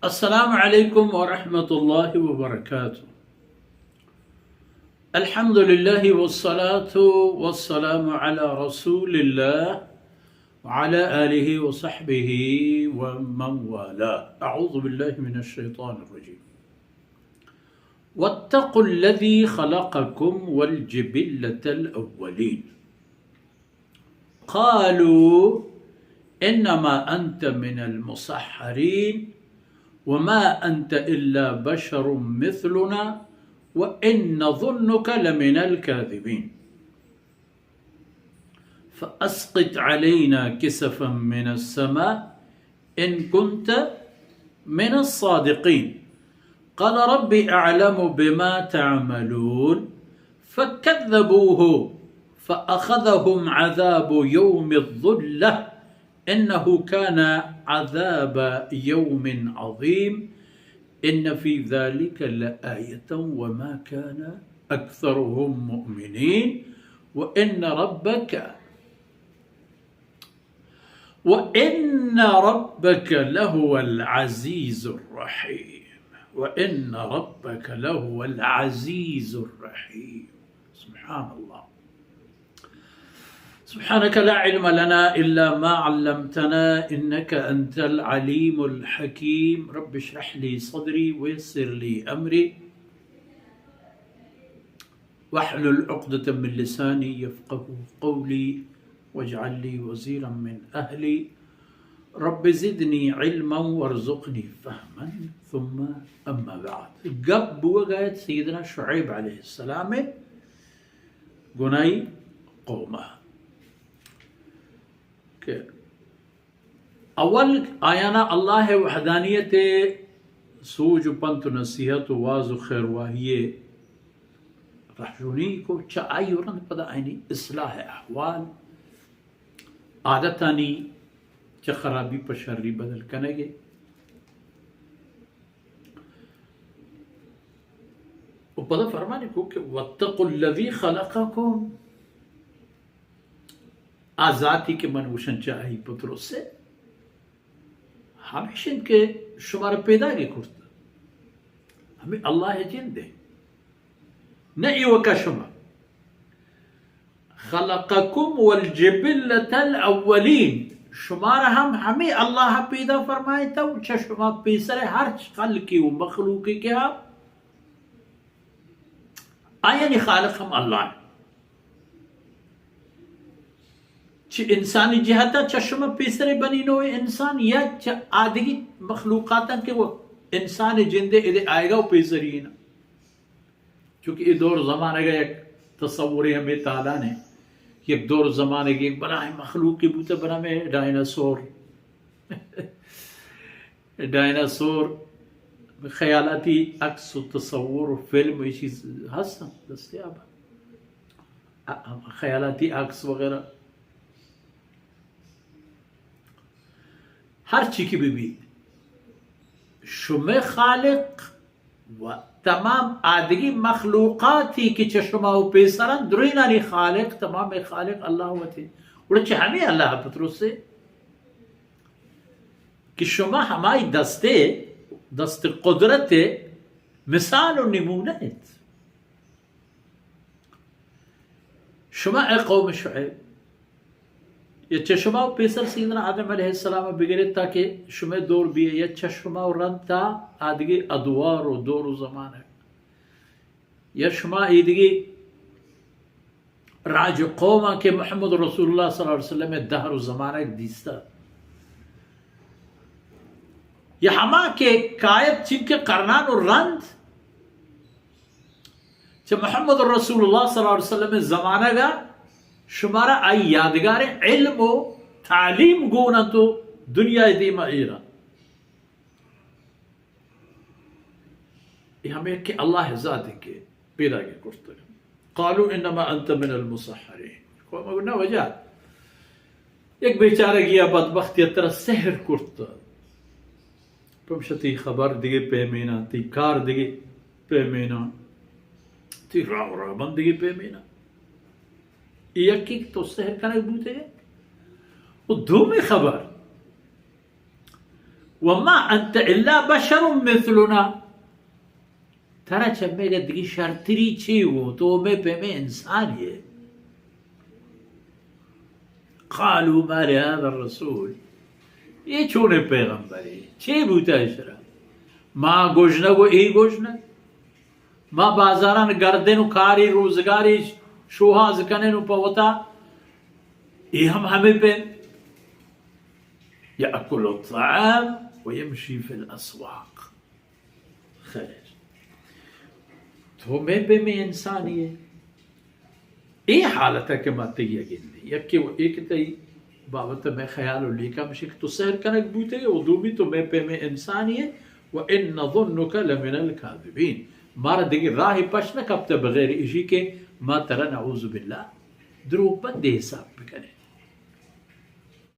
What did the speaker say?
السلام عليكم ورحمة الله وبركاته. الحمد لله والصلاة والسلام على رسول الله وعلى آله وصحبه ومن والاه. أعوذ بالله من الشيطان الرجيم. واتقوا الذي خلقكم والجبلة الأولين. قالوا إنما أنت من المسحرين وما أنت إلا بشر مثلنا وإن نظنك لمن الكاذبين. فأسقط علينا كسفا من السماء إن كنت من الصادقين. قال رب أعلم بما تعملون. فكذبوه فأخذهم عذاب يوم الظلة إنه كان عذاب يوم عظيم. إن في ذلك لآية وما كان أكثرهم مؤمنين وإن ربك وإن ربك لهو العزيز الرحيم. وإن ربك لهو العزيز الرحيم. سبحان الله. سبحانك لا علم لنا إلا ما علمتنا إنك أنت العليم الحكيم. رب اشرح لي صدري ويسر لي أمري واحلل عقدة من لساني يفقهوا قولي واجعل لي وزيرا من أهلي رب زدني علما وارزقني فهما ثم أما بعد. گپ بوگ ءَ اَت سیدنا شعیب علیہ السلام ءِ گناہی قوم ءَ کہ اول آیانا اللہ ءِ وحدانیت ءِ سوج و پنت و نصیحت و واز و خیرواہی ءِ رہشونی کو، چہ آئی و رند پدا آئینی اصلاح احوال، عادتانی چہ خرابی پہ شری بدل کنگ ءِ۔ و پدا فرمانی کو کہ واتقوا الذی خلقکم، آ ذاتی کہ من گوشن چہ آئی پترسے، ہمیش انت کہ شمارا پیداگی کرت، ہمیں اللہ جندے، نہ ایوکا شما۔ خلقکم والجبلۃ الاولین، شمارا ہم ہمیں اللہ پیدا فرمائیتا و چہ شما پیسر ہرچ خلقی و مخلوقی کہ ہا آیانی خالق ہم اللہ انت۔ چہ انسانی جہتا چہ شما پیسر بنی نوع انسان یا چہ آدگی مخلوقاتاں کہ وہ انسان جندے ادے آئیگا و پیسری نا۔ چونکہ اے دور زمانگ ءِ یک تصورے ہمیں تالان ہے۔ یک دور زمانگ یک بلاہیں مخلوقی بوتا بنامیں ڈائناسور۔ ڈائناسور، خیالاتی عکس و تصور و فلم، یہ چیز ہستن دستیاب۔ خیالاتی عکس وغیرہ۔ ہر چی کہ بہ بیت، شمئے خالق و تمام آدگی مخلوقاتی کہ چہ شما و پیسرن، درینانی خالق، تمام خالق اللہ وتی۔ گڑا چہ ہمیں اللہ پترسے کہ شما ہمائی دستے، دست قدرت مثال و نمونہ انت۔ شما اے قوم شعیب، یا چہ شما و پیسر سیدنا آدم علیہ السلام بگرے تا کہ شما دور بیئے، یا چہ شما و رند تا آدگی ادوار و دور و زمانگ، یا شما ایدگی راج و قوم کہ محمد رسول اللہ صلی اللہ علیہ وسلم دہر و زمانگ دیستا، یا ہما کہ کایت چنکہ قرنان و رند چہ محمد رسول اللہ صلی اللہ علیہ وسلم زمانگ ءَ شمارا آئی یادگار علم و تعلیم گون انت و دنیا دیما ایرا۔ یہ ہمیں کہ اللہ ذات کہ پیدا کے کرتے۔ قالوا انما انت من المسحرین۔ قوم گو نہ وجہ۔ یک بیچارگی ءَ بدبختی ءَ ترا سحر کرت۔ پمشا تئی خبر دگہ پیمیناں، تئی کار دگہ پیمیناں، تئی راہ و رہبند دگہ پیمیناں۔ اے یکے کہ تو سحر کنگ بوتگ ئے۔ و دومی خبر، وما انت الا بشر مثلنا، ترا چہ مئے گا دگہ شرتری چی گوں؟ تو مئے پیمیں انسانے ئے۔ قالوا ما لهذا الرسول، اے چونیں پیغمبرے؟ چے بوتہ اشرا؟ ما گژنگ و اے گژنگ، ما بازاران گردین و کاری روزگاری شوہاز کنین و پہ وتا، اے ہم ہمے پیم۔ یأکل الطعام و یمشی فی الاسواق۔ خیر، تو مئے پیمیں انسانے ئے۔ اے حالت ء کہ ما تئی ء گندیں، یکے و اے کہ تئی بابت ء مئے خیال و لیکہ ہمیش انت کہ تو سحر کنگ بوتگ ئے، و دومی تو مئے پیمیں انسانے ئے، و ان نظنک لمن الکاذبین، مارا دگہ راہے پش نہ کپتہ بغیر ایشی کہ ما ترا نعوذ باللہ دروگ بندے حساب بکنیں۔